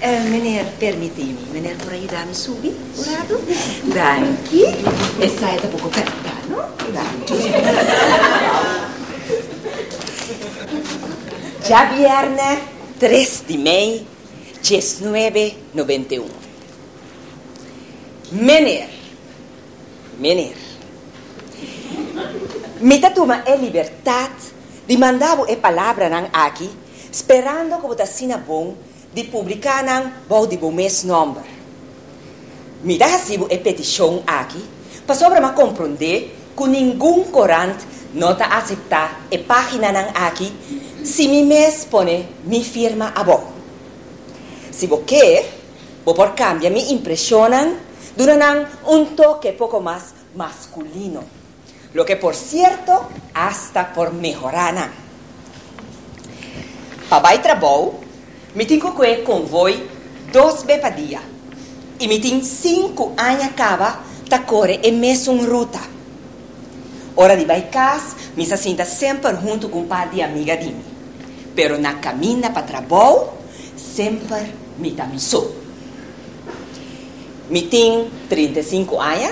Meneer, permití mi, meneer por a yuda mi subi un ratu? Danki. Esei ta poko pèrtá, no? Danki. Djabièrnè tres di mei diesnuebe nobenta i un. Meneer, meneer, mi ta tuma e libertat di manda bo e palabranan aki sperando ku bo ta asina bon di publiká nan bou di bo mes nòmber. Mi ta hasi bo e petishon aki pasobra m'a komprondé ku ningun korant no ta aseptá e páginanan aki si mi mes pone mi firma abou. Si bo ke, bo por kambia mi impreshonnan duna nan un toke poko mas maskulino. Loke por sierto asta por mehorá nan. Pa bai trabou, mi tin ku kue konvoi dos be pa dia i mi tin sinku aña kaba ta kore e mesun ruta. Ora di bai kas, mi sa sinta semper huntu ku un par di amiga di mi, pero na kaminda pa trabou semper mi ta mi so. Mi tin 35 aña,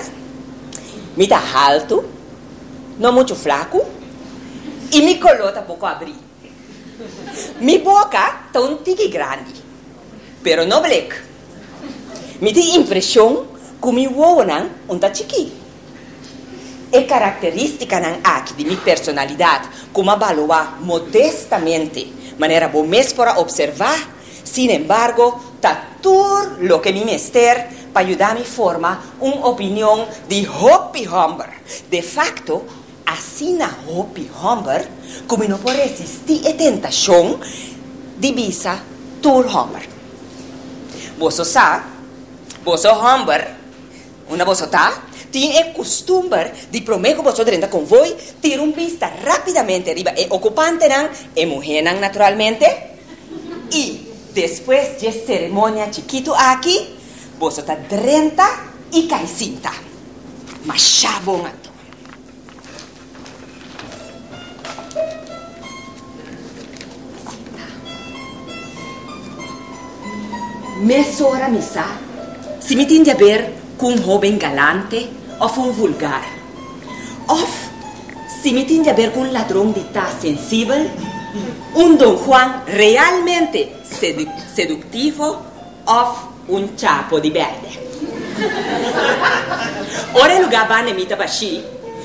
mi ta haltu, no muchu flaku i mi koló ta poko abrí. Mi boka ta un tiki grandi, pero no blek. Mi tin impreshon ku mi wowonan un ta chikí. E karakterístikanan aki di mi personalidat ku m'a baloá modestamente, manera bo mes por a opservá, Sin embargo, ta tur loke mi mester pa yuda mi forma un opinion di hopi hòmber. De fakto, asina hopi hòmber ku mi no por resistí e tentashon di bisa tur hòmber. Boso sa, boso hòmber, unda boso ta, tin e kustumber di promé ku boso drenta konvoi, tira un bista rápidamente riba e okupantenan, e muhénan naturalmente, I despues dje seremonia chikitu aki, boso ta drenta i kai sinta. Masha bon anto. Sinta. Mesora mi sa si mi tin di haber ku un hoben galante òf un vulgar. Òf si mi tin di haber ku un ladron di tas sensibel, un Don Juan realmente seduktivo òf un chapo di bèrdè. Ora e lugá banda mi ta bashí,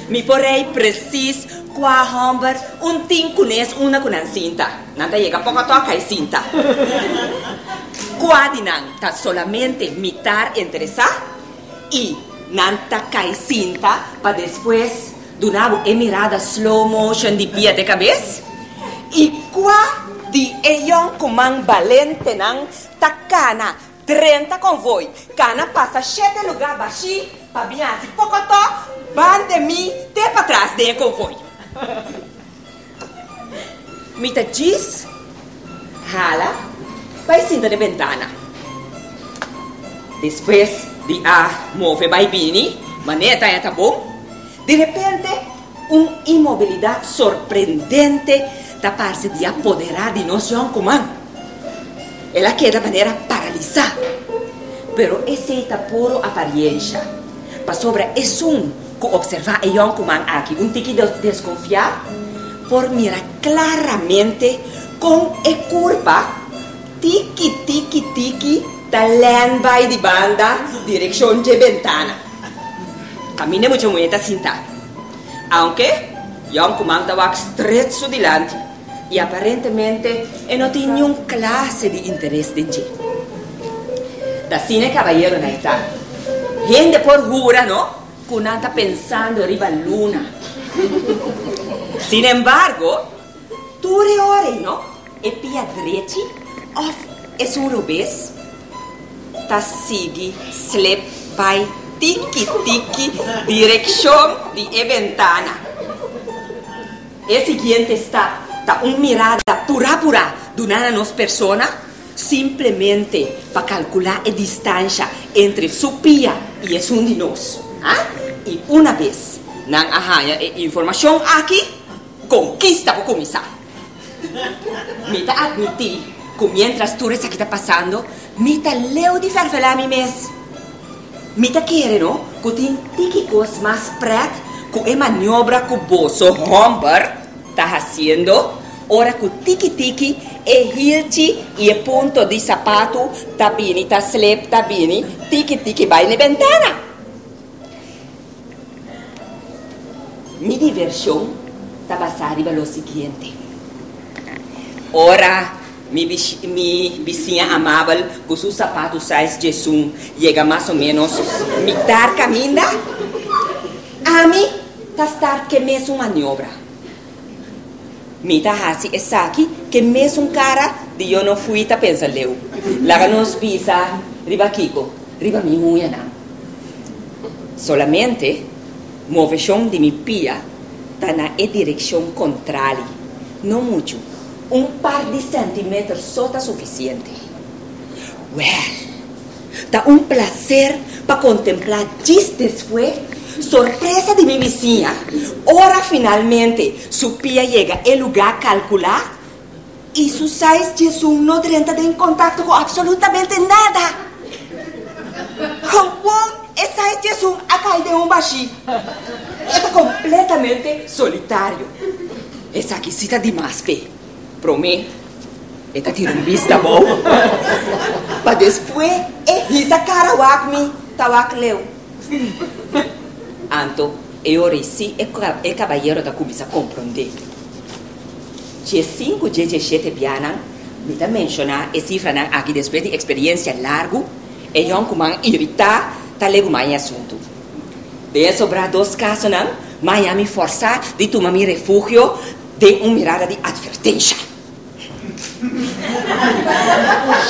mi por rei presis kua hòmber un tin kunes unda ku nan sinta. Nan ta yega poko tòk kai sinta. Kua di nan ta solamente mitar interesá? I nan ta kai sinta pa despues duna bo e mirada slow motion di pia te kabes. I kua di e yònkuman balentenan ta kana 30 konvoi, kana pasa shete lugá bashí pa bin hasi pokotò banda mi te patras den e konvoi. Mi ta djis hala bai sinta den bentana. Despues di a move bai bini, manera ta ta bon, di repente un inmobilidat sorprendente ta parse di a poderá di nos yònkuman. El a keda manera paralisá. Pero esei ta puro apariensha, pasobra esun ku opservá e yònkuman aki un tiki deskonfiá por mira klaramente kon e kurpa tiki tiki tiki ta lèn bai di banda direkshon dje bentana. Kaminda e mucha muhé ta sintá. Aunke yònkuman ta wak stret su dilanti i aparentemente e no tin niun klase di interes den dje. Ta asina e kabayeronan ei ta. Hende por hura, no, ku nan ta pensando riba luna. Sin embargo, tur e ora ei, no, e pia drechi òf esun robes ta sigui slip bai tiki tiki direkshon di e bentana. E siguiente stap ta un mirada purá purá duná na nos persona, simplemente pa kalkulá e distansha entre su pia i esun di nos. I una bes nan a haña e informashon aki, konkista por kuminsá. Mi ta atmití. ku miéntras tur esaki ta pasando, mi ta leu di fèrfelá mi mes. Mi ta kere no ku tin tiki kos mas prèt ku e maniobra ku boso hòmber ta hasiendo ora ku tiki tiki e hilchi i e punto di sapatu ta bini ta slep ta bini tiki tiki bai n'e bentana. Mi divershon ta basá riba lo siguiente, Ora mi mi bisiña amabel ku su sapatu size djesun yega mas o ménos mitar kaminda, ami ta start ke mesun maniobra. Mi ta hasi esaki ke mesun kara di yo no fui ta pensa leu. Laga nos bisa riba kiko? Riba mi huñanan. Solamente moveshon di mi pia ta na e direkshon kontrali. No muchu, un par di sèntimeter so ta sufisiente. Wèl, ta un plaser pa kontemplá djis despues sorpresa di mi bisiña ora finalmente su pia yega e lugá kalkulá i su sais djesun no drenta den kontakto ku apsolutamente nada. Gewoon e sais djesun a kai den un bashí. E ta kompletamente solitario. Esaki si ta dimas p'e. Promé e ta tira un bista abou, pa despues e hisa kara wak mi ta wak leu. Anto e ora ei si e kabayero ta kuminsá komprondé. Dje sinku dje djeshete bianan mi ta menshoná e sifranan aki despues di eksperiensia largu, e yònkuman iritá ta legumá e asuntu. Den e sobrá dos kasonan, m'a mi fòrsá di tuma mi refugio den un mirada di atvertensha.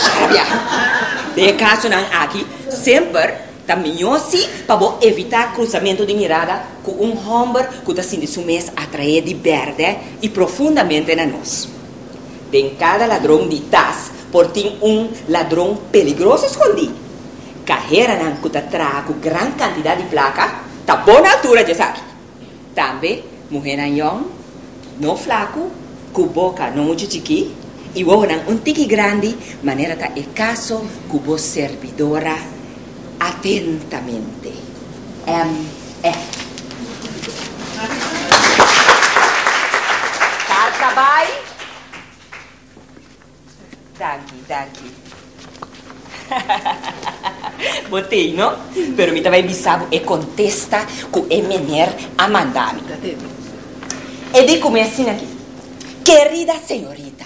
Sharabia! Den e kasonan aki, semper ta mihó si pa bo evitá krusamentu di mirada ku un hòmber ku ta sinti su mes atraé di bèrdè i profundamente na nos. Den kada ladron di tas por tin un ladron peligroso skondí. Kaheranan ku ta traha ku gran kantidat di plaka ta bon na altura djesaki. Tambe muhénan yòn, no flaku, ku boka no muchu chikí i wowonan un tiki grandi manera ta e kaso ku bo serbidora atentamente. MF. Karta bai. Danki, danki. Bo tei, no? Pero mi ta bai bisa bo e kontesta ku e mener a manda mi. E di ku mi asina aki, Kerida señorita,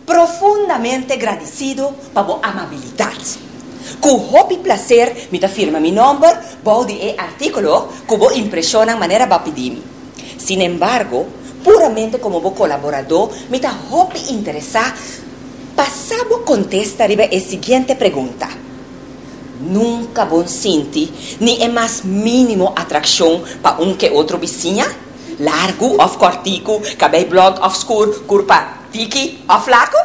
profundamente gradisido pa bo amabilidat. Ku hopi plaser mi ta firma mi nòmber bou di e artíkulo ku bo impreshonnan manera bo a pidi mi. Sinembargo, puramente komo bo kolaboradó mi ta hopi interesá pa sa bo kontesta riba e siguiente pregunta, Nunka bo sinti ni e mas mínimo atrakshon pa un ke otro bisiña? Largu òf kòrtiku, kabei blònd òf skur, kurpa tiki òf flaku?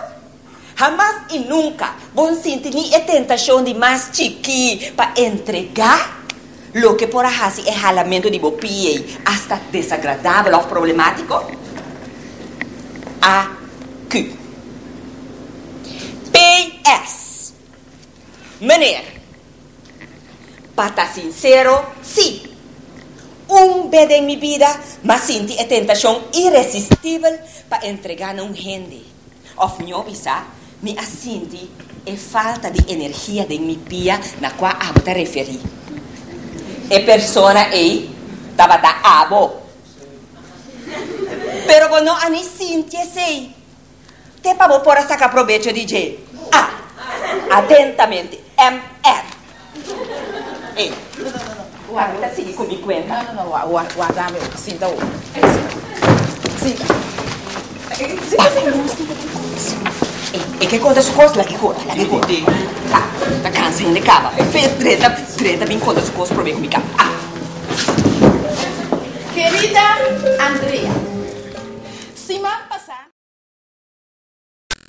Hamas i nunka bo sinti ni e tentashon di mas chikí pa entregá loke por a hasi e halamentu di bo pie asta desagradabel òf problemátiko? AQ. PS. Meneer, pa ta sinsero, sí. Un be den mi bida m'a sinti e tentashon iresistibel pa entregá na un hende. Of mihó bisa, mi a sinti e falta di energia den mi pia na kua abo ta referí. E persona ei tabata abo. Pero bo no a ni sinti esei. Te pa bo por a saka probecho di dje. A. Atentamente, MR. Ei, wak mi ta sigui ku mi kuenta. No, no, no, wak, wak, dame sinta wak. Sinta. Ei, e ke konta su kos, lag'e konta, lag'e konta. Ah, ta kansa hende kaba. Drenta, drenta bin konta su kos promé ku mi kaba. Ah. Kerida Andrea, Sima.